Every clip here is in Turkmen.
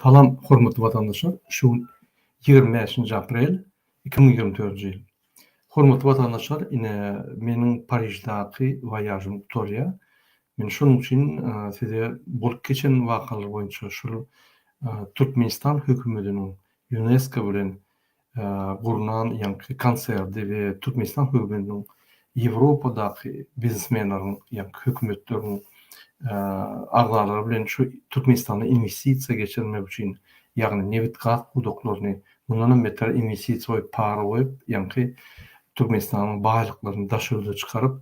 Salam hormatly watandaşlar şu gün 25-nji aprel 2024-nji ýyl. Hormatly watandaşlar ine meniň Pariždaky woýažym gutarýar. Men şonuň üçin size bolup geçen wakalar boýunça şul Türkmenistan hökümetiniň Ýunesko bilen gurnan ýaňky konserdi we Türkmenistan hökümetiniň Ýewropadaky biznesmenleriň ýaňky hökümetleriň agzalary bilen şu Türkmenistanda inwestisiýa geçirmek üçin ýagny nebit-gaz pudaklaryny mundanam beter inwestisiýa goýup para goýup ýaňky Türkmenistanyň baýlyklaryny daş ýurda çykaryp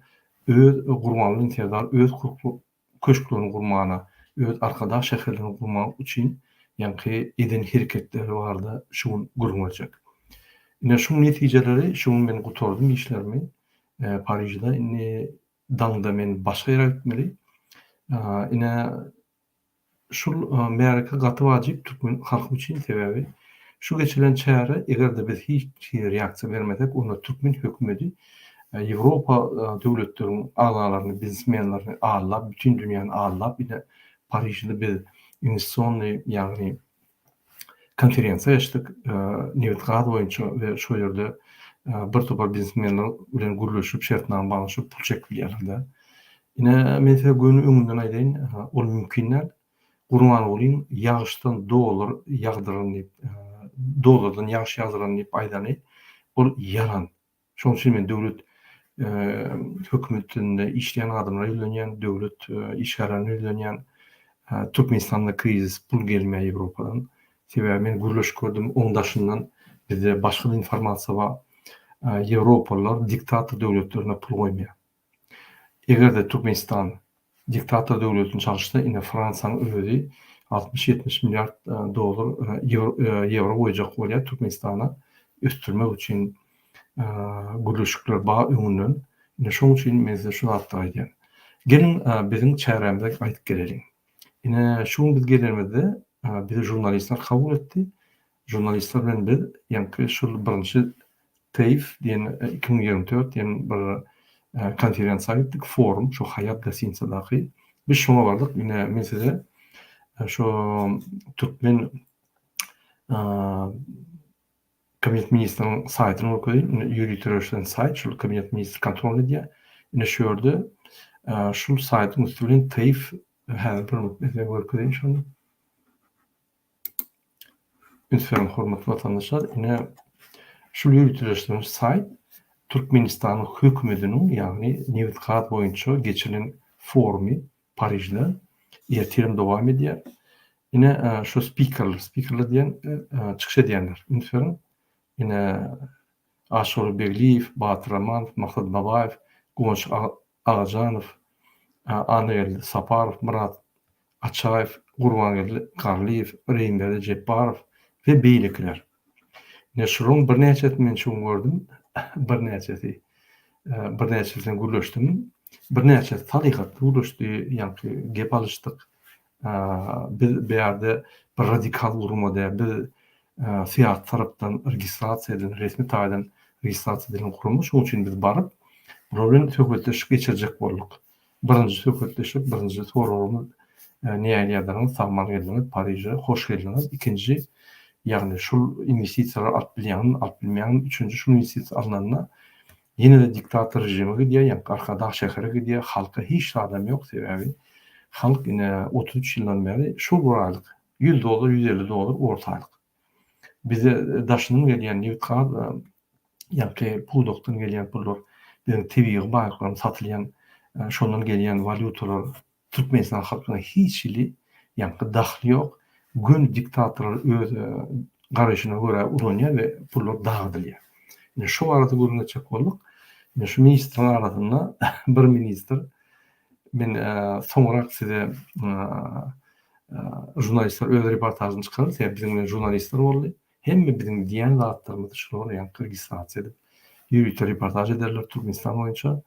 öz Gurbanguly Serdar öz köşklerini gurmana, öz Arkadag şäherlerini gurmak üçin ýaňky eden hereketleri barada şu gün gürrüň berjek. Ine şuň netijeleri şu gün men gutardym işlerimi Parižde indi daňda men başga ýere gitmeli. Ine Şul märeke gaty wajyp türkmen halky üçin sebäbi şu geçirilen çäre egerde biz hiç hili reaksiýa bermesek onda türkmen hökümedi Ýewropa döwletleriň agzalaryny biznesmenlerini aldap bütin dünýäni aldap ine Parižde biz inwestisonnyý ýagny konferensiýa geçdik nebit gaz boýunça we şo ýerde bir topar biznesmenler bilen gürleşip şertnama baglaşyp pul çekip bilýärler-de. Ine men size göni öňünden aýdaýyn ol mümkin däl. Gurbangulyň ýagyşdan dollar ýagdyran diýip dollardan ýagyş ýagdyran diýip aýdany ol ýalan. Şonuň üçin men döwlet hökümetinde işleýän adamlara ýüzlenýän, döwlet işgärlerine ýüzlenýän. Türkmenistanda krizis, pul gelmeýär Ýewropadan. Sebäbi men gürleşip gördüm, oň daşyndan bizde başga-da informasiýa bar. Ýewropalylar diktator döwletlerine pul goýmaýar. Eger-de Türkmenistan diktator döwletini çalyşsa, ine Fransiýanyň özi 60-70 milliard dollar ýewro goýjak bolýar Türkmenistana ösdürmek üçin gürleşikler bar öňünden. Ine şoň üçin men size şu zatlary aýdýan. Geliň biziň çärämize gaýdyp geleliň. Ine şu gün biz gelenimizde bizi žurnalistler kabul etdi. Žurnalistler bilen biz ýaňky şul birinji TAFE diýen 2024 diýen bir konferensiýa gitdik, forum, şu Haýat gostinitsadaky. Biz şoňa bardyk. Ine men size şu türkmen Kabinet ministriniň saýtyny görkezeýin. Ine ýöriteleşen saýt, şul kabinet ministri kontrol edýär. Ine şu ýerde şul saýtyň üsti bilen TAFE häzir bir minut men size görkezeýin şony. Üns beriň hormatly watandaşlar, ine şul ýöriteleşdirilen saýt Türkmenistanyň hökümetiniň, ýagny nebit-gaz boýunça geçirilen forumy Parižde ertirem dowam edýär. Ine şu spikerler, spikerler diýen çykyş edýänler. Üns beriň. Ine Aşyr Begliýew, Batyr Amanow, Maksat Babaýew, Guwanç Agajanow, Annageldi Saparow, Myrat Açaýew, Gurbangeldi Garlyýew, Reýimberdi Jepbarow we beýlekiler. Ine şularyň birnäçesini men şu gün gördüm. Birnäçesi, birnäçesi bilen gürleşdim. Birnäçesi salyhatly gürleşdi, ýaňky gep alyşdyk. Biz bärde bir radikal gurama däl, biz syýasy tarapdan registrasiýa edilen, resmi taýdan registrasiýa edilen gurama. Şonuň üçin biz baryp, bular bilen söhbetdeşlik geçirjek bolduk. Birinji söhbetdeşlik, birinji soragymyz nähili ýagdaýlaryňyz, sag-aman geldiňiz, Pariže hoş geldiňiz. Ikinji, ýagny şul inwestisiýalary alyp bilýäňizmi, alyp bilmeýäňizmi? Üçünji, şul inwestisiýa alnanda ýene-de diktator režime gidýär, ýaňky Arkadag şähere gidýär, halka hiç zadam ýok, sebäbi halk ine 33 ýyldan bäri şol bir aýlyk, 100 dollar, 150 dollar orta aýlyk. Bize daşyndan gelýän nebit-gaz ýaňky pudakdan gelýän pullar, biziň tebigy baýlyklarymyz satylýan, şondan gelýän walýutalar Türkmenistan halkyna hiç hili ýaňky dahly ýok. Göni diktatorlar öz garaýşyna görä ulanýar we pullar dagydylýar. Ine şu barada gürrüň etjek bolduk. Ine şu ministriň arasynda bir ministr men soňrak size žurnalistler öz reportažyny çykarar, sebäbi biziň bilen žurnalistler boldy. Hemme biziň diýen zatlarymyzy şular ýaňky registrasiýa edip, ýörite reportaž ederler Türkmenistan boýunça.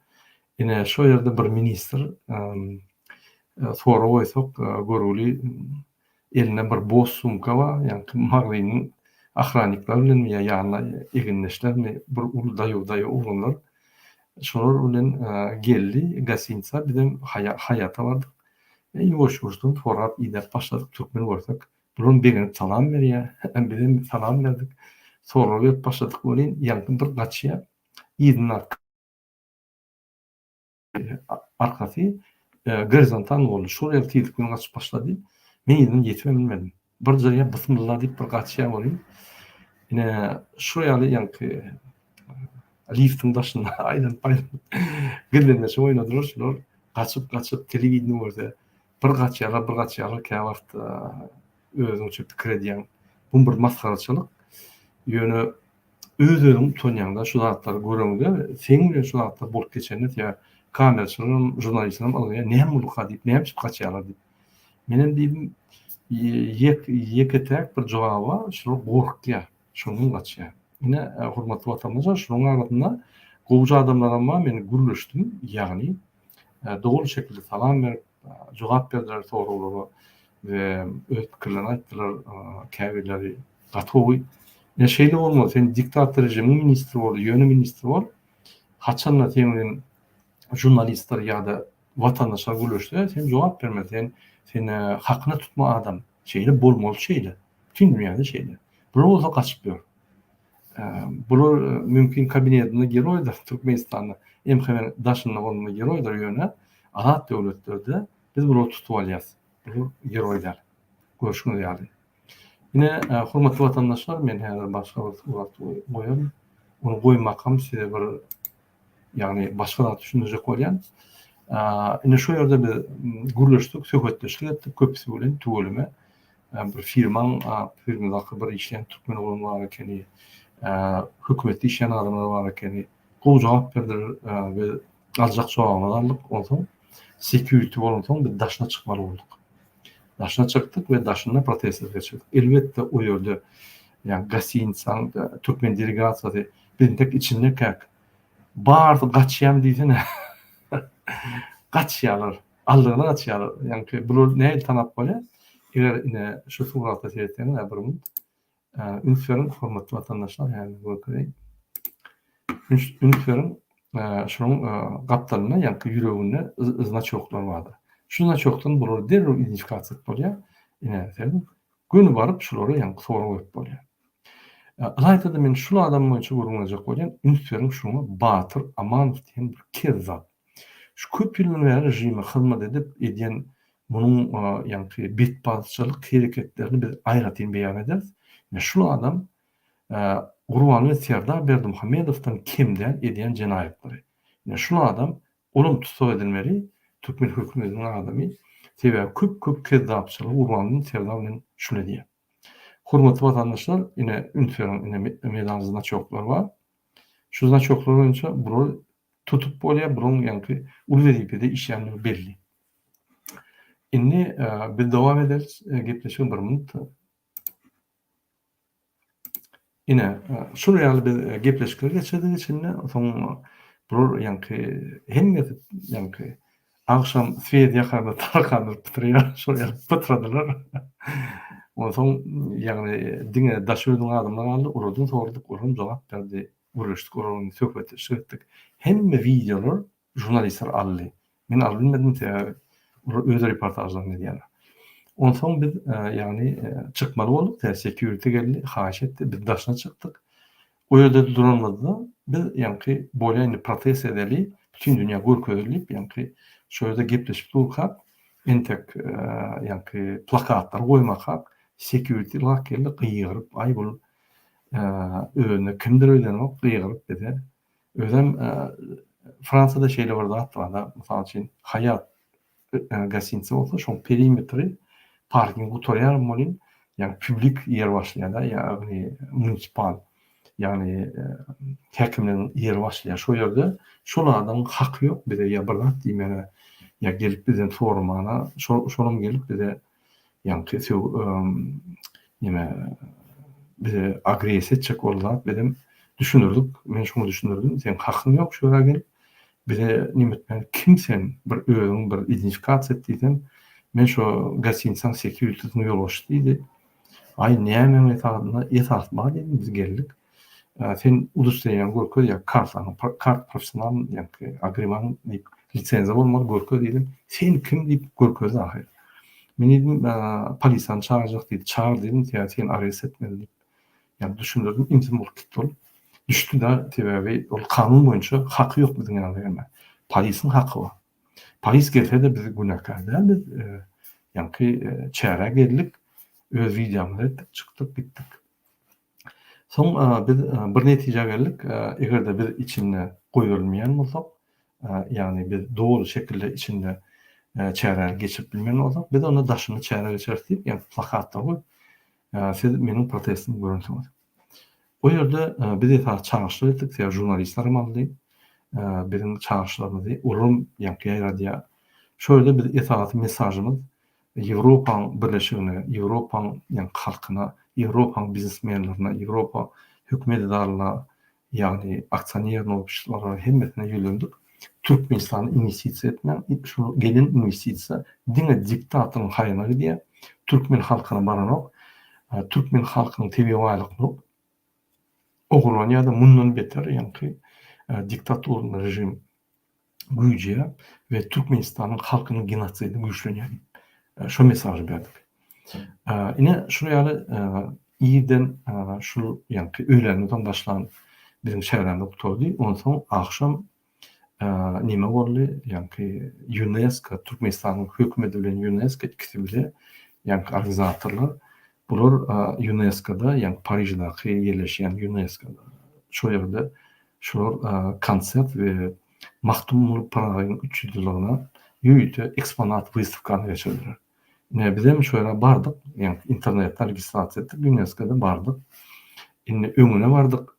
Ine şo ýerde bir ministr sorag goýsak görgüli elinde bir boz sumka bar, ýaňky magzynyň ohrannikler bilenmi ýa ýanynda egindeşlermi bir uly daýaw-daýaw oglanlar şolar bilen geldi gostinitsa bizem Haýata bardyk. Ýuwaş-ýuwaşdan sorap idäp başladyk türkmen görsek. Bulam begenip salam berýär. Bizem salam berdik. Sorag berip başladyk welin, ýaňky bir gaçýar. Yzyndan arkasy gorizontal boldy. Şol ýaly tizlik bilen gaçyp başlady. Men yzyndan ýetibem bilmedim. Bir jyrýa bysmylla diýip bir gaçýar welin, ine şu ýaly ýaňky liftiň daşynda aýlanyp aýlanyp gizlenmeçe oýnadylar şular. Gaçyp gaçyp telewideniýe görse bir gaçýarlar bir gaçýarlar käwagt özüňçe pikir edýäň. Bu bir masgaraçylyk. Ýöne öz-özüň utanýaňda şu zatlary göreňde seň bilen şu zatlar bolup geçende sebäp kameraçylaram žurnalistlerem ylgaýar näme bolduka diýip näme üçin gaçýarlar diýip. Menem diýdim ýek ýeke-täk bir jogaby bar şular gorkýar şondan gaçýar. Ine hormatly watandaşlar şularyň arasynda gowja adamlaram bar men gürleşdim ýagny doly şekilde salam berip jogap berdiler soraglara we öz pikirlerini aýtdylar käbirleri Gaty gowy. Ine şeýle bolmaly, sen diktator režimiň ministri bol, ýöne ministr bol. Haçanda seň bilen žurnalistler ýa-da watandaşlar gürleşse, sen jogap bermeli. Sen sen hakyna tutma adam. Şeýle bolmaly şeýle. Bütin dünýäde şeýle. Bular bolsa gaçyp ýör. Bular mümkin kabinetinde geroýdyr Türkmenistanda. MHM daşynda bolanda geroýdyr ýöne azat döwletlerde biz bulary tutup alýas. Bular geroý däl. Görşüňiz ýaly. Ine, hormatly watandaşlar, men häzir başga bir surat goýaryn. Ony goýmakam size bir, ýagny başga zat düşündirjek bolýan. Ine şu ýerde biz gürleşdik, söhbetdeşlik etdik köpüsi bilen tüweleme. Bir firmaň, firmadaky bir işleýän türkmen oglan bar ekeni, hökümetde işleýän adamlar bar ekeni. Gowy jogap berdiler we aljak jogabymyzy aldyk. Onsoň security bolansoň biz daşyna çykmaly bolduk. Daşyna çykdyk we daşynda protestler geçirdik. Elbetde o ýerde ýa gostinitsaň türkmen delegasiýasy biz entek içindekäk barysy gaçýan diýsene. Gaçýarlar. Aldygyna gaçýarlar. Ýaňky bular nähili tanap bolýar? Eger ine şu surata seretseňiz bir minut. Üns beriň, hormatly watandaşlar, häzir görkezeýin. Üns beriň, şunuň gapdalynda, ýaňky ýüreginde znaçoklar bardyr. Şu znaçokdan bulary derrew identifikasiýa edip bolýar. Ine, serediň, göni baryp şulara ýaňky sorag berip bolýar. Ylaýta-da men şul adam boýunça gürrüň berjek bolýan, üns beriň şuňa Batyr Amanow diýen bir kezzap. Şu köp ýyldan bäri režime hyzmat edip edýän Munuň ýaňky betbagtçylyk hereketlerini biz aýratyn beýan ederis. Ine şul adam Gurbanguly Serdar Berdimuhamedowdan kem däl edýän jenaýatlary. Ine şul adam olam tussag edilmeli türkmen hökümetiniň adamy. Sebäbi köp köp kezzapçylygy Gurbanguly Serdar bilen şul edýär. Hormatly watandaşlar ine üns beriň ine meýdanda znaçoklar bar. Şu znaçoklar boýunça bular tutup bolýar bularyň ýaňky uly wezipede işlänligi belli. Indi biz dowam ederis gepleşigi bir minut. Ine, şul ýaly biz gepleşikler geçirdik içinde. Soň bular ýaňky hemmesi ýaňky agşam swet ýakanda tarkanlar pytraýar, şol ýaly pytradylar. Onsoň ýagny diňe daş öýüniň adamlary galdy, olardan soradyk, olam jogap berdi. Gürleşdik, olar bilen söhbetdeşlik etdik. Hemme wideolar žurnalistler aldy. Men alyp bilmedim, sebäbi olar öz reportažlaryny edýärler. Onsoň biz, ýagny çykmaly bolduk, sebäbi security geldi, haýyş etdi, biz daşyna çykdyk. O ýerde duranymyzda biz ýaňky bolýa indi protest edeli, bütin dünýä görkezeli diýip, ýaňky şo ýerde gepleşip durkak, entek ýaňky plakatlary goýmakak security lak geldi, gygyryp, aý bul özüne kimdir öýdenok, gygyryp bize Özem Fransiýada şeýle bir zat bar-da, mysal üçin, Haýat gostinitsa bolsa, şoň perimetri parking gutarýar welin, ýagny publik ýer başlaýar-da, ýagny munisipal, ýagny häkimligiň ýeri başlaýar. Şo ýerde şol adamyň haky ýok bize ýa bir zat diýmäge, ýa gelip bizden soramana, şolam gelip bize Ýaňky söw neme bize agressiýa etjek boldy zat bizem düşündirdik. Men şoňa düşündirdim. Seň hakyň ýok şu ýere gelip bize neme etmäge kim sen bir özüň bir identifikasiýa et diýsem men şo gostinitsaň sekýuritisiniň ýolbaşçysy diýdi. Aý nämäň esasynda esas bar diýdim biz geldik. Sen udostowreniýaňy görkez ýa kartaňy, kart professional ýaňky agriman diýip lisenziýa bolmaly görkez diýdim. Sen kim diýip görkezdi ahyry. Men diýdim, polisiýany çagyrjak diýdi. Çagyr diýdim, sebäbi seni arest etmeli diýip. Ýagny düşündirdim, ümsüm bolup gitdi ol. Düşdi-de, sebäbi ol kanun boýunça haky ýok biziň ýanymyza gelmäge. Polisiň haky bar. Polis gelse-de biz günäkär däl biz, ýaňky çärä geldik, öz wideomyzy etdik, çykdyk, gitdik. Soň biz bir netijä geldik, eger-de biz içinde goýberilmeýän bolsak, ýagny biz doly şekilde içinde çäräni geçirip bilmeýän bolsak, biz onda daşynda çäre geçireris diýip, ýagny plakatlar goýup, siz meniň protestimi görensiňiz. O ýerde biz esasy çagyryşlar etdik, sebäbi žurnalistler hem aldy biziň çagyryşlarymyzy, olaram ýaňky ýaýradýar. Şo ýerde biz esasy mesažymyz Ýewropaň Birleşigine, Ýewropaň ýaňky halkyna, Ýewropaň biznesmenlerine, Ýewropa hökümet edaralaryna, ýagny aksionernyý obşestwolara hemmesine ýüzlendik. Türkmenistana inwestisiýa etmäň, şol gelen inwestisiýa diňe diktatoryň haýryna gidýär, türkmen halkyna baranok, türkmen halkynyň tebigy baýlyklary ogurlanýar-da mundan beter ýaňky diktaturny režim güýjeýär we Türkmenistanyň halkynyň genosidi güýçlenýär diýip, şo mesažy berdik. Ine, şular ýaly irden şul ýaňky öýländen soň başlan biziň çärämiz gutardy. Onsoň agşam neme boldy, ýaňky Ýunesko, Türkmenistanyň hökümeti bilen Ýunesko ikisi bile ýaňky organizatorlar bular Ýuneskoda, ýaňky Pariždaky ýerleşýän Ýuneskoda şo ýerde Şular konsert we Magtymguly Pyragynyň 300 ýyllygyna ýörite eksponat wystawkany geçirdiler. Ine, bizem şo ýere bardyk, ýagny internetden registrasiýa etdik, Ýunesko-da bardyk. Indi öňüne bardyk.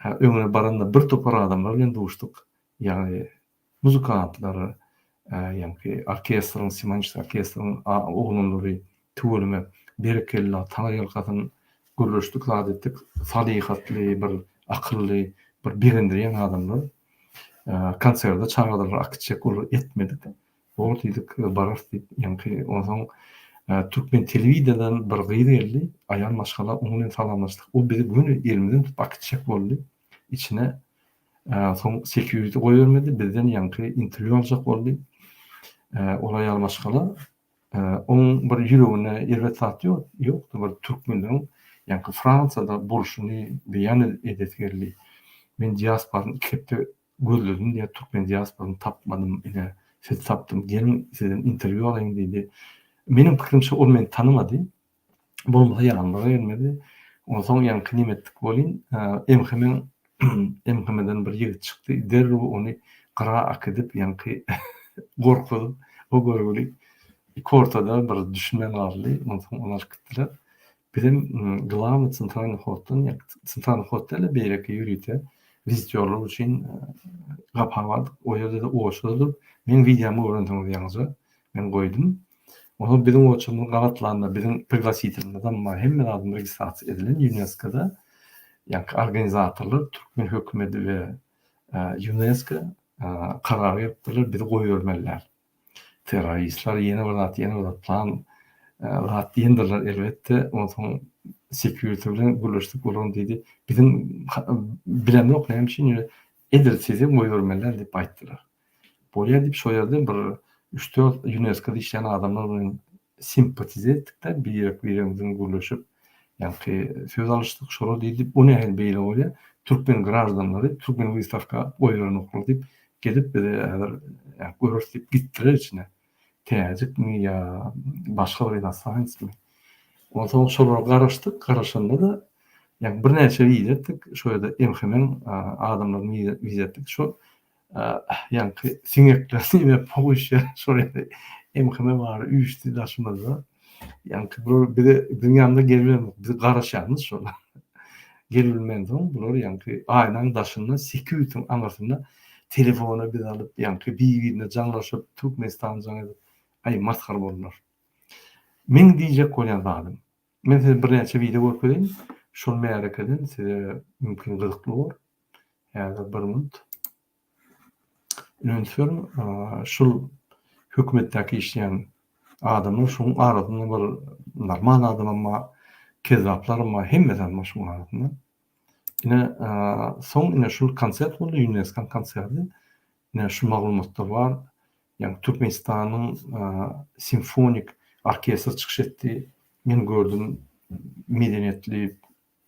Öňüne baranda bir topar adamlar bilen duşduk. Ýagny Muzykantlar, ýaňky orkestriň, simfoniki orkestriň oglanlary tüweleme, berekella, taňryýalkasyn gürleşdik, zat etdik. Salyhatly, bir akylly, bir begendirýän adamlar. Konserde çagyrdylar, akitjek olar etmedik. Bor diýdik, bararys diýip, ýaňky onsoň türkmen telewidedan bir gyz geldi, aýal maşgala, onuň bilen salamlaşdyk. O bizi göni elimizden tutup akitjek boldy. Içine soň security goýbermedi, bizden ýaňky interwýu aljak boldy. Ol aýal maşgala oň bir ýüreginde erbet zat ýok, ýokdy bir türkmenleriň ýaňky Fransiýada bolşuny beýan edesi geldi. Men diasporany iki hepde gözledim diýýär, türkmen diasporasyny tapmadym, ine sizi tapdym, geliň sizden interwýu alaýyn diýdi. Meniň pikirimçe ol meni tanamady. Bolmasa ýanymyza gelmedi. Onsoň ýaňky neme etdik welin, MHM-iň MHM-den bir ýigit çykdy. Derrew ony gyra äkidip, ýaňky gorkuzyp, o görgüli iki ortada bir düşünmän galdy. Onsoň ony alyp gitdiler. Bizem glawnyý tsentralnyý hoddan, ýa tsentralnyý hod däl-de, beýleki ýörite wizitýorlar üçin gapa bardyk. O ýerde-de oçurda durup, meň wideomy görensiňiz ýaňyja, men goýdum. Olar biziň oçurymyz gabatlanda biziň priglasitilmizem bar, hemme zadymyz registrasiýa edilen Ýunesko-da. Ýaňky organizatorlar türkmen hökümeti we Ýunesko karar beripdirler, bizi goýbermeli däl. Terroristler ýene bir zat, ýene bir zat plan zat diýendirler elbetde. Onsoň security bilen gürleşdik, olaram diýdi, biziň bilemok näme üçin ýöne edil sizi goýbermeli däl diýip aýtdylar. Bolýar diýip şo ýerde bir üç-dört Ýunesko-da işleýän adamlar bilen simpatize etdik-de, birek-biregimiz bilen gürleşip, ýaňky söz alyşdyk. Şolar diýdi, bu nähili beýle bolýar, türkmen graždanlary türkmen wystawka goýberenoklar diýip, gelip bize häzir göreris diýip gitdiler içine. Täjikmi ýa başga bir inostransmi. Onsoň şolara garaşdyk, garaşanda-da ýaňky birnäçe wiza etdik, şo ýerde MHM-iň adamlaryny wiza etdik. Şo Ýaňky siňekler diýme poguşýar şol ýerde MHM bary üýşdi daşymyzda. Ýaňky bular bize biziň ýanymyza gelibilenok. Biz garaşýarmyz şolar. Gelibilmänsoň bular ýaňky aýnaň daşynda security-niň aňyrsynda telefona biz alyp ýaňky bir-birine jaňlaşyp Türkmenistana jaň edip aý masgara boldular. Meň diýjek bolýan zadym men size birnäçe wideo görkezeýin. Şol märekeden size mümkin gyzykly bor. Häzir bir minut. Üns beriň, şul hökümetdäki işleýän adamlar şuň arasynda bir normal adamam bar, kezzaplaram bar, hemmesem bar şuň arasynda. Ine, soň ine şul konsert boldy, Ýunesko-nyň konserti. Ine şu maglumatlar bar. Ýagny Türkmenistanyň simfonik orkestri çykyş etdi. Men gördüm medeniýetli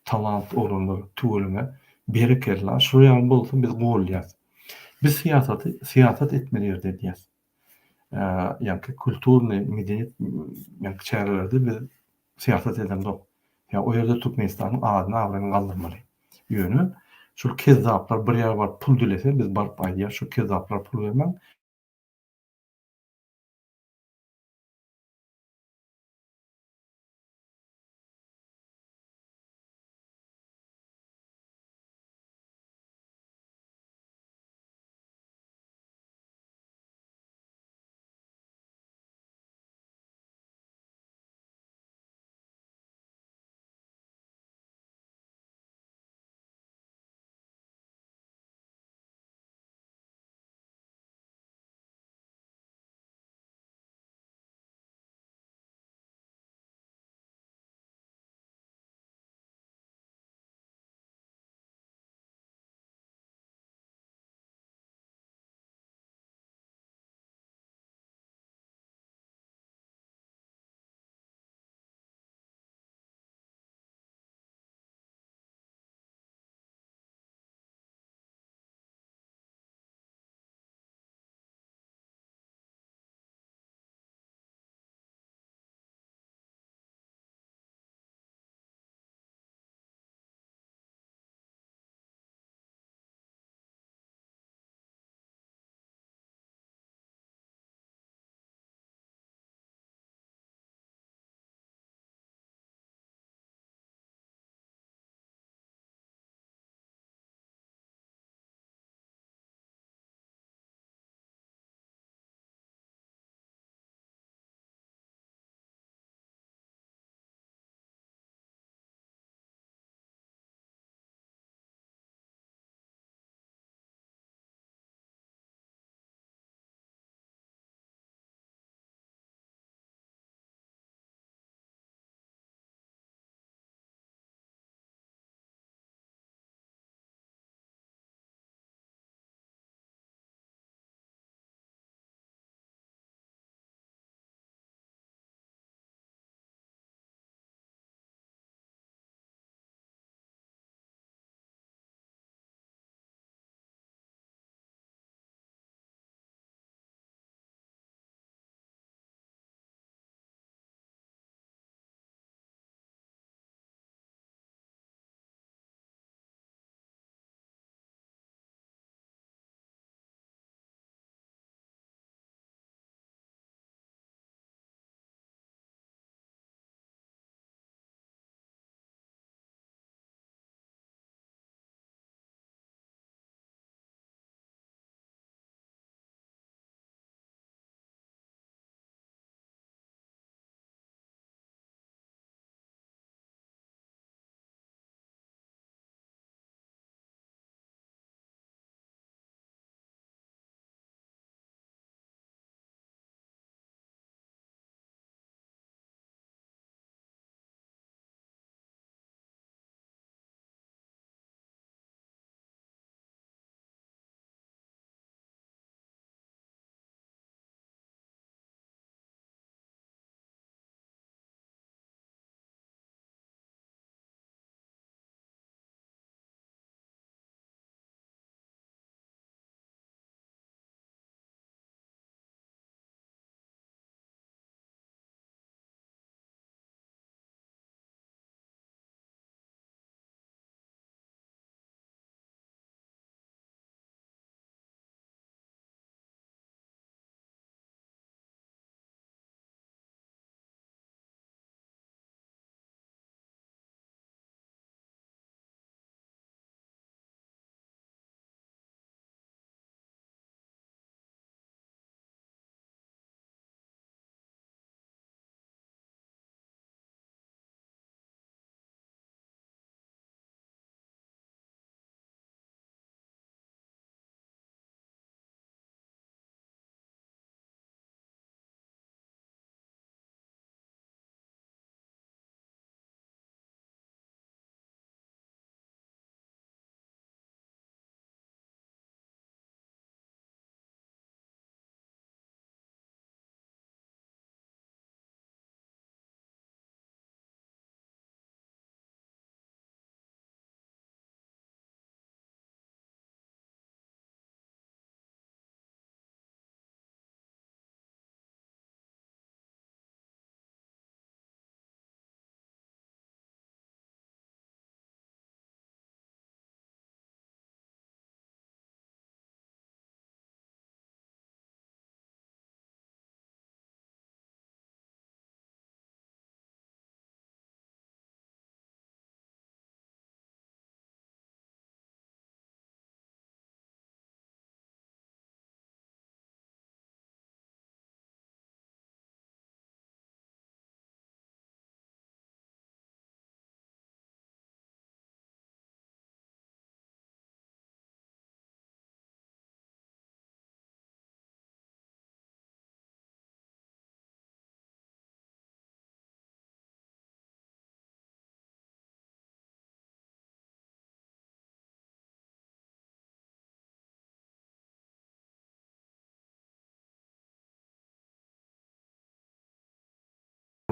talant oglanlar tüweleme berekella şular ýaly bolsa biz golýas. Biz syýasaty syýasat etmeli ýerde edýäs. Ýaňky kulturny medeniýet ýaňky çärelerde biz syýasat edemzok. Ýa o ýerde Türkmenistanyň adyny abraýyny galdyrmaly. Ýöne şol kezzaplar bir ýere baryp pul dilese biz baryp aýdýas şol kezzaplara pul bermäň.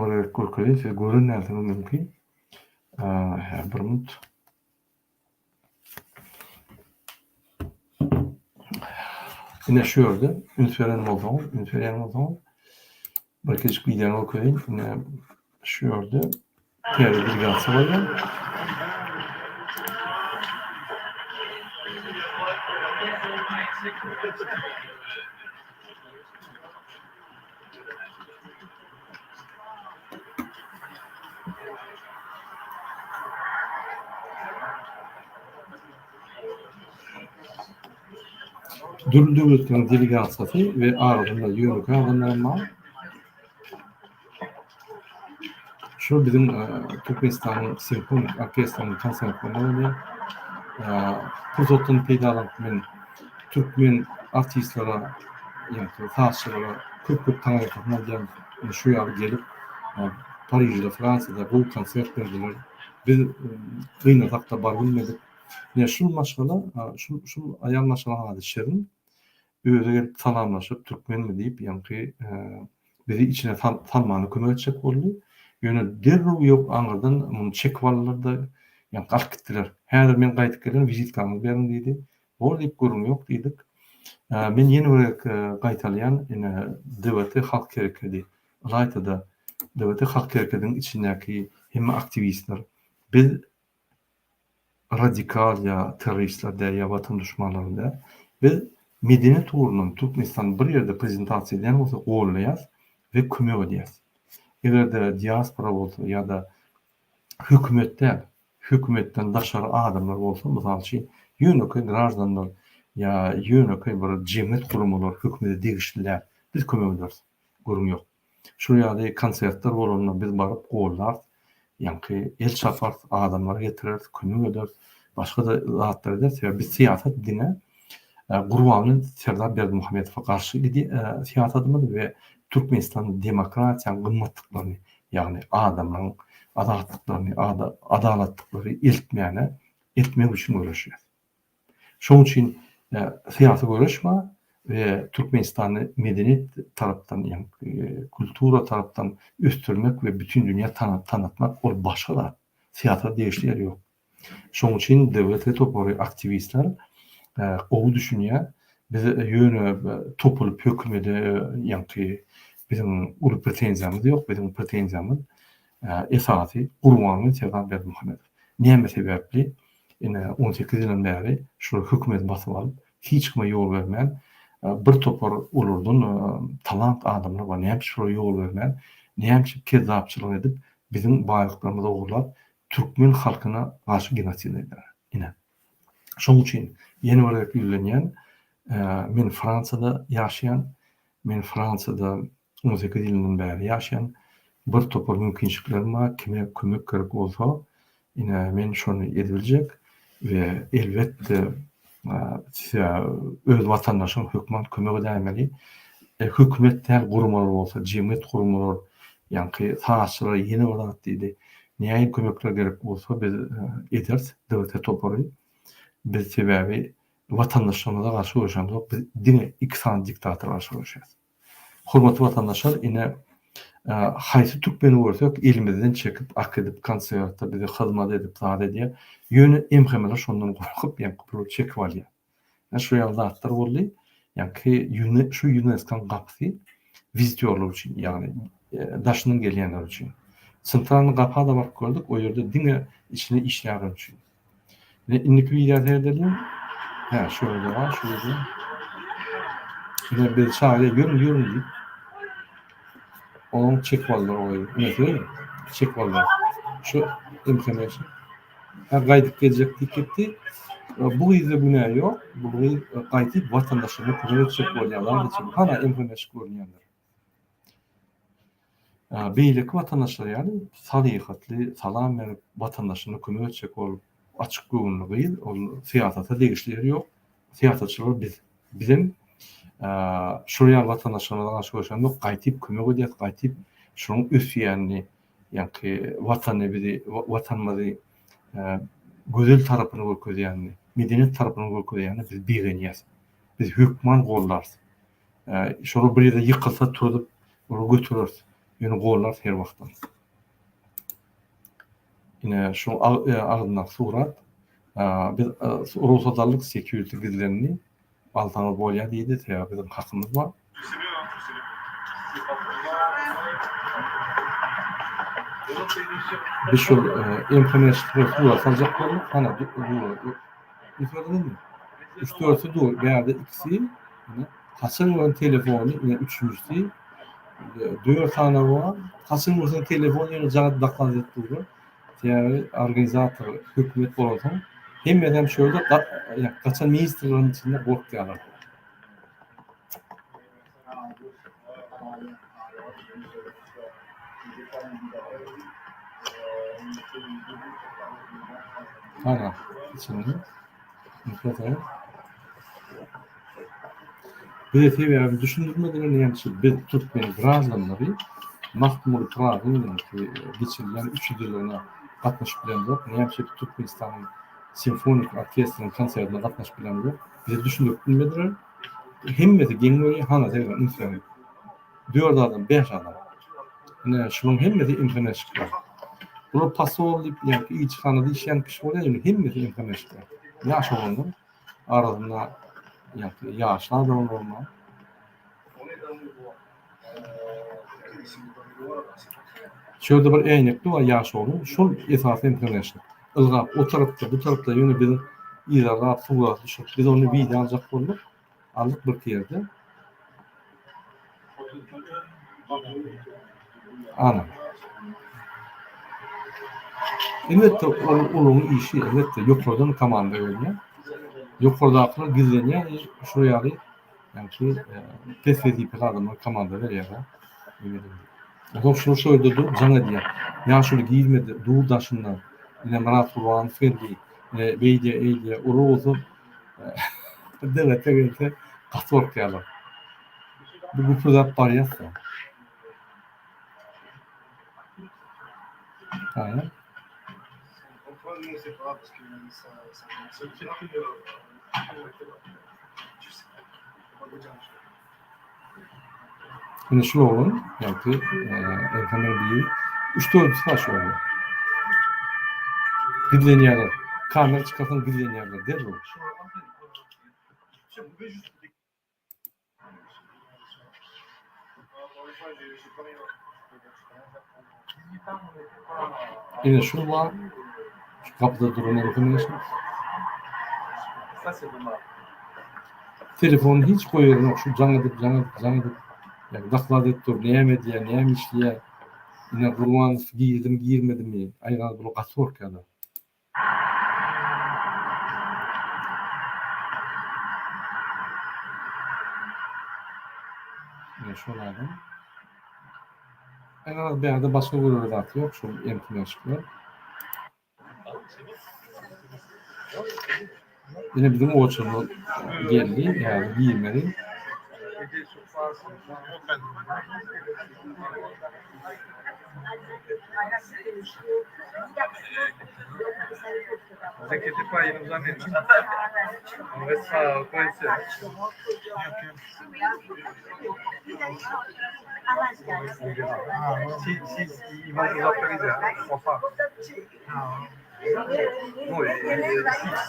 bir gezek görkezeýin, siz gören dälsiňiz mümkin. Hä, bir minut. Ine şu ýerde üns beren bolsaňyz, üns berýän bolsaňyz, bir kiçijik wideony görkezeýin. Ine şu ýerde täze delegasiýa barýar. Dürli döwletleriň delegasiýasy we arasynda ýönekeý adamlar hem bar. Şu biziň Türkmenistanyň simfonik orkestriniň konsertlerinde bolýar. Pursatdan peýdalanyp men türkmen artistlere, ýagny sazçylara köp-köp taňryýalkasyn aýdýan. Şu ýaly gelip Parižde, Fransiýada gowy konsert berdiler. Biz gynansak-da baryp bilmedik. Ine şul maşgala, şul şul aýal maşgalanyň ady Şirin. Özi gelip salamlaşyp türkmenmi diýip ýaňky bizi içine salmana kömek etjek boldy. Ýöne derrew ýok aňyrdan muny çekip aldylar-da ýaňky alyp gitdiler. Häzir men gaýdyp gelerin wizitkaňyzy beriň diýdi. Bor diýip gürrüň ýok diýdik. Men ýene bir gezek gaýtalaýan ine DWT halk herekedi ylaýta-da DWT halk herekediniň içindäki hemme aktiwistler biz radikal ýa terroristler däl ýa watan duşmanlary däl. Biz medeniýet ugrundan Türkmenistany bir ýerde prezentasiýa edýän bolsa gollaýas we kömek edýäs. Eger-de diaspora bolsa ýa-da hökümet däl, hökümetden daşary adamlar bolsa, mysal üçin, ýönekeý graždanlar ýa ýönekeý bir jemgyýet guramalar hökümete degişli däl, biz kömek ederis. Gürrüň ýok. Şol ýaly konsertler bolanda biz baryp gollarys, ýaňky el çaparys, adamlary getireris, kömek ederis, başga-da zatlar ederis. Sebäbi biz syýasat diňe Gurbanguly Serdar Berdimuhamedowa garşy syýasatymyz we Türkmenistanda demokratiýanyň gymmatlyklaryny, ýagny adamlaryň azatlyklaryny, adalatlyklary eltmäne, eltmek üçin göreşýäris. Şonuň üçin syýasy göreş bar we Türkmenistany medeniýet tarapdan, ýagny kultura tarapdan ösdürmek we bütin dünýä tanatmak ol başga zat. Syýasata degişli ýeri ýok. Şonuň üçin DWT topary aktiwistler gowy düşünýär. Biz ýöne topulyp hökümede ýaňky biziň uly pretenziýamyz ýok. Biziň pretenziýamyz esasy Gurbanguly Serdar Berdimuhamedow. Näme sebäpli Ine, 18 ýyldan bäri şular hökümeti basyp alyp, hiç kime ýol bermän, bir topar olardan talant adamlar bar, näme üçin şulara ýol bermän, näme üçin kezzapçylyk edip, biziň baýlyklarymyzy ogurlap, türkmen halkyna garşy genosid edýärler. Ine. Şonuň üçin ýene bir gezek ýüzlenýän, men Fransiýada ýaşaýan, men Fransiýada 18 ýylyndan bäri ýaşaýan. Bir topar mümkinçiliklerim bar, kime kömek gerek bolsa, ine, men şony edibiljek we elbetde, size öz watandaşyň hökman kömek edäýmeli. Hökümet däl guramalar bolsa, jemgyýet guramalar, ýaňky sazçylar ýene bir zat diýdi. Nähili kömekler gerek bolsa biz ederis, DWT topary. Biz sebäbi watandaşlarymyza garşy göreşemzok, biz diňe iki sany diktatora garşy göreşýäris. Hormatly watandaşlar ine haýsy türkmeni görsek elimizden çekip akidip konsertde bize hyzmat edip zat edýär. Ýöne MHM-ler şondan gorkup ýaňky puly çekip alýar. Ine şu ýaly zatlar boldy. Ýaňky şu ÝUNESKO-nyň gapysy wizitýorlar üçin ýagny daşyndan gelýänler üçin. Sentralnyý gapa-da baryp gördük o ýerde diňe içinde işleýänler üçin. Ine indiki wideo seredeliň. Hä, şu ýerde bar, şu ýerde. Ine biz çaýa ýörüň, ýörüň diýip. Onuň çekip aldylar oý. Ine seredin, çekip aldylar. Şu MKM şu. Hä, gaýdyp geljek diýip gitdi. Bu gyzda günä ýok. Bu gyz gaýdyp watandaşyna kömek etjek bolýar. Hana MKM görünýändir. Beýleki watandaşlar ýaly salyhatly, salam berip, watandaşyna kömek etjek bolup, açyk göwünli gyz, ol syýasata degişli ýeri ýok. Syýasatçylar biz. Bizem şol ýaly watandaşlarymyza garşy göreşemzok, gaýtyp kömek edýäs, gaýtyp şonuň ösýänini, ýaňky watany bizi, watanymyzy gözel tarapyny görkezýänini, medeniýet tarapyny görkezýänini biz begenýäs. Biz hökman goldarys. Şolar bir ýerde ýykylsa turzup, olary götereris. Ýöne gollarys her wagtam. Ine şu agzyndaky surat. Biz rugsat aldyk, security gizlendi. Alsaňyz bolýar diýdi, sebäbi biziň hakymyz bar. Biz şol MHM-şikler surat saljak bolduk, hana dur. Üns berdiňizmi? Üç-dörtsi dur, bärde ikisi, ine, haçan gören telefony, ine üçünjisi, dört sany bar. Haçan görseň telefon ýöne jaň edip doklad edip durlar. Sebäbi organizator hökümet bolansoň, hemmesem şu ýerde gaçan ministrleriň içinde gorkýarlar. Ana, içinde. Bize sebäbini düşündirmediler näme üçin biz türkmen graždanlary Magtymguly Pyragynyň geçirilýän 300 ýyllygyna gatnaşyp bilemzok, näme üçin Türkmenistanyň simfonik orkestriniň konsertine gatnaşyp bilemzok, bize düşündirip bilmediler. Hemmesi geň görýär, hana sebäbi üns beriň. Dört adam, bäş adam. Ine, şularyň hemmesi MHM-şikler. Bular posol diýip, ýa-da ilçihanada işleýän kişi bolýar, ýöne hemmesi MHM-şikler. Ýaş oglanlar arasynda ýa-da ýaşly adamlar bar. Şu ýerde bir äýnekli bar ýaş oglan, şol esasy MHM-şik. Ylgap o tarapda, bu tarapda ýöne biziň yzarlap, surata düşürip, biz ony wideo aljak bolduk. Aldyk bir ýerde. Ana. Elbetde ol olaryň işi, elbetde ýokardan komanda gelýär. Ýokardakylar gizlenýär, şu ýaly ýagny pes wezipeli adamlar komanda berýär. Onsoň şular şo ýerde durup jaň edýär. Ýaşuly girmedi, dur daşynda. Ine Myrat Gurbanow geldi. Ine beýdýär, eýdýär. Olar bolsa Döwlete gelse gaty gorkýarlar. Bu güpürdäp barýas-da. Haýa. Ine şul oglan, ýagty Erhanyň biri, üç-dördüsi bar şu oglan. Gizlenýärler. Kamera çykarsaň gizlenýärler derrew. Ine şul bar. Şu gapyda duran Erhanyň. Telefony hiç goýberenok şu jaň edip jaň edip jaň edip ýa doklad edip dur näme edýär näme işleýär ine Gurbanow girdimi girmedimi aý garaz bular gaty gorkýarlar. Ine şol adam. Aý garaz bärde başga görere zat ýok şol emtimeşikler. Ine biziň oçurymyz geldi, häzir girmeli.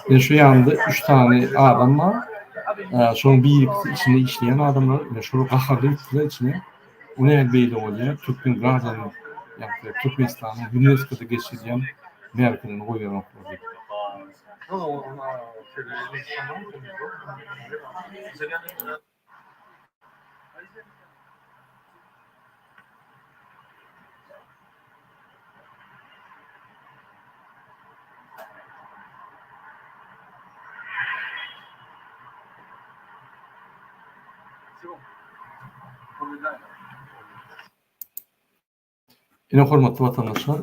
Ine şu ýanynda üç sany adam bar. Şonuň birisi içinde işleýän adamlar, ine şolar gaharly gitdiler içine. O nähili beýle bolýar? Türkmen graždany, ýagny Türkmenistanyň UNESCO-da geçirilýän märekelerini goýberenoklar diýip. Ine hormatly watandaşlar,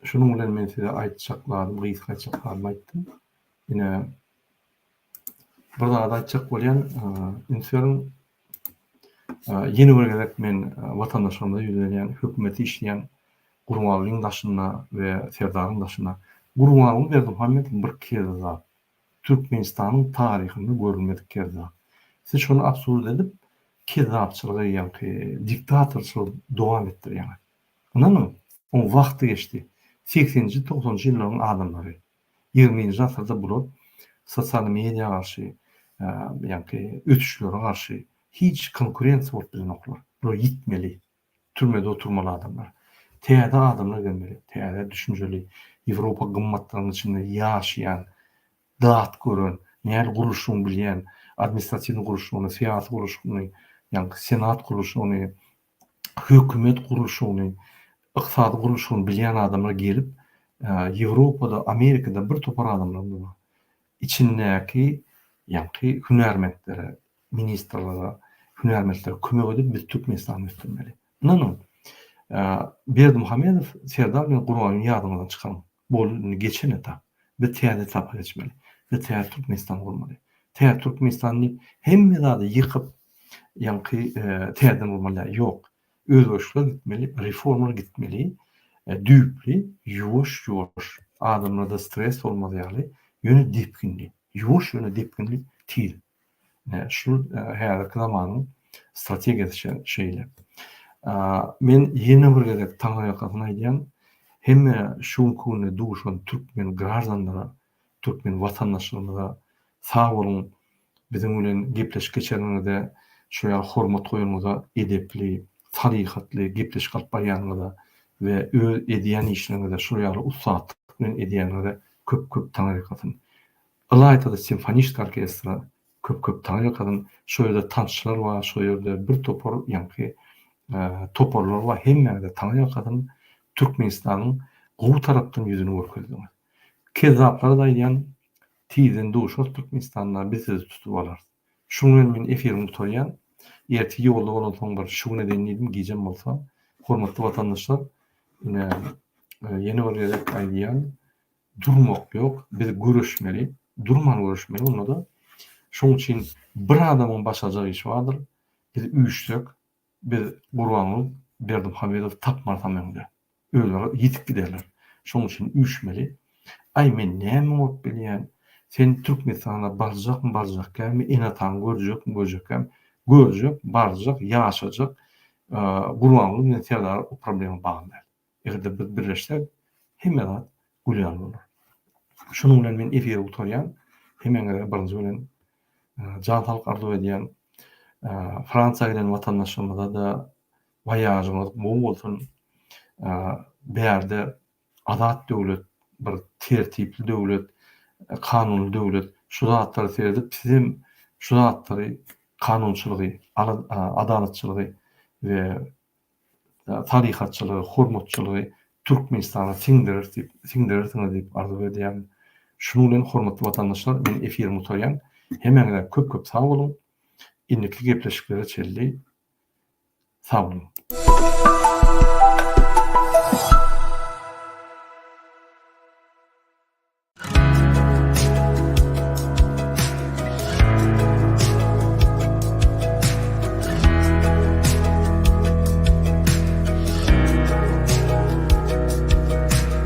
şunuň bilen men size aýtjak zadym, gysga aýtjak zadymy aýtdym. Ine bir zat aýtjak bolýan, üns beriň. Ýene bir gezek men watandaşlarymyza ýüzlenýän, hökümete işleýän Gurbangulyň daşynda we Serdaryň daşynda. Gurbanguly Berdimuhamedow bir kezzap. Türkmenistanyň taryhynda görülmedik kezzap. Siz şony absurd edip. kezzapçylygy ýaňky diktatorçylygy dowam etdirýäňiz. Ynanyň, oň wagty geçdi. Segseninji, togsanynjy ýyllaryň adamlary. Ýigriminji asyrda bular sosial mediýa garşy, ýaňky ösüşlere garşy hiç konkurensiýa bolup bilenoklar. Bular ýitmeli. Türmede oturmaly adamlar. Täze adamlar gelmeli. Täze düşünjeli, Ýewropa gymmatlygynyň içinde ýaşaýan, dat gören, nähili gurluşygyny bilýän, administratiwnyý gurluşygyny, syýasy gurluşygyny, ýaňky senat gurluşygyny, hökümet gurluşygyny, ykdysady gurluşygyny bilýän adamlar gelip, Ýewropada, Amerikada bir topar adamlar bar. Içindäki ýaňky hünärmentlere, ministrlere, hünärmentlere kömek edip biz Türkmenistany ösdürmeli. Ynanyň, Berdimuhamedow Serdar bilen Gurbangulyny ýadyňyzdan çykaryň. Boldy indi geçen etap. Biz täze etapa geçmeli. Biz täze Türkmenistan gurmaly. Täze Türkmenistan diýip hemme zady ýykyp ýaňky täzeden gurmaly däl. Ýok. Özgerişler gitmeli, reformalar gitmeli. Düýpli, ýuwaş-ýuwaş, adamlarda stres bolmaz ýaly, ýöne depginli. Ýuwaş ýöne depginli, tiz. Ine, şu häzirki zamanyň strategiýasy şeýle. Men ýene bir gezek taňryýalkasyn aýdýan, hemme şu günki günde duşan türkmen graždanlara, türkmen watandaşlarymyza sag boluň, biziň bilen gepleşik geçireniňize, şu ýaly hormat goýanyňyza, edepli, salyhatly gepleşik alyp barýanyňyza we öz edýän işleriňize şol ýaly ussatlyk bilen edýäniňize köp-köp taňryýalkasyn. Ylaýta-da simfoniçki orkestre köp köp taňryýalkasyn. Şo ýerde tansçylar bar, şo ýerde bir topar ýaňky toparlar bar. Hemmäňize taňryýalkasyn. Türkmenistanyň gowy tarapdan ýüzüni görkezdiňiz. Kezzaplara-da aýdýan, tizden duşarys Türkmenistanda, biz sizi tutup alarys. Şuň bilen men efirimi gutarýan. Ertir ýolda bolansoň bir şu gün edeýin diýdim, gijem bolsa. Hormatly watandaşlar, ine, ýene bir gezek aýdýan, Durmak ýok, biz göreşmeli, durman göreşmeli onda-da. Şoň üçin bir adamyň başarjak işi bardyr, biz üýşsek, biz Gurbanguly Berdimuhamedowy tapmarysam öňde. Özleri ýitip giderler. Şoň üçin üýşmeli. Aý men näme bolup bilýän, sen Türkmenistana barjakmy, barjak dälmi, ene-ataňy görjekmi, görjek dälmi? Görjek, barjak, ýaşajak, Gurbanguly bilen Serdar o problema bagly däl. Eger-de biz birleşsek, hemme zat gül ýaly bolar. Şunuň bilen men efiri gutarýan. Hemmäňize birinji bilen jan saglyk arzuw edýän. Fransiýa giden watandaşlarymyza-da waýažyňyz gowy bolsun. Bärde azat döwlet, bir tertipli döwlet, kanunly döwlet. Şu zatlara seredip sizem şu zatlary kanunçylygy, adalatçylygy we salyhatçylygy, hormatçylygy Türkmenistana siňdireris diýip, siňdirersiňiz diýip arzuw edýärin. Şunuň bilen hormatly watandaşlar men efirimi gutarýan. Hemmäňize köp köp sag boluň. Indiki gepleşiklere çenli sag boluň.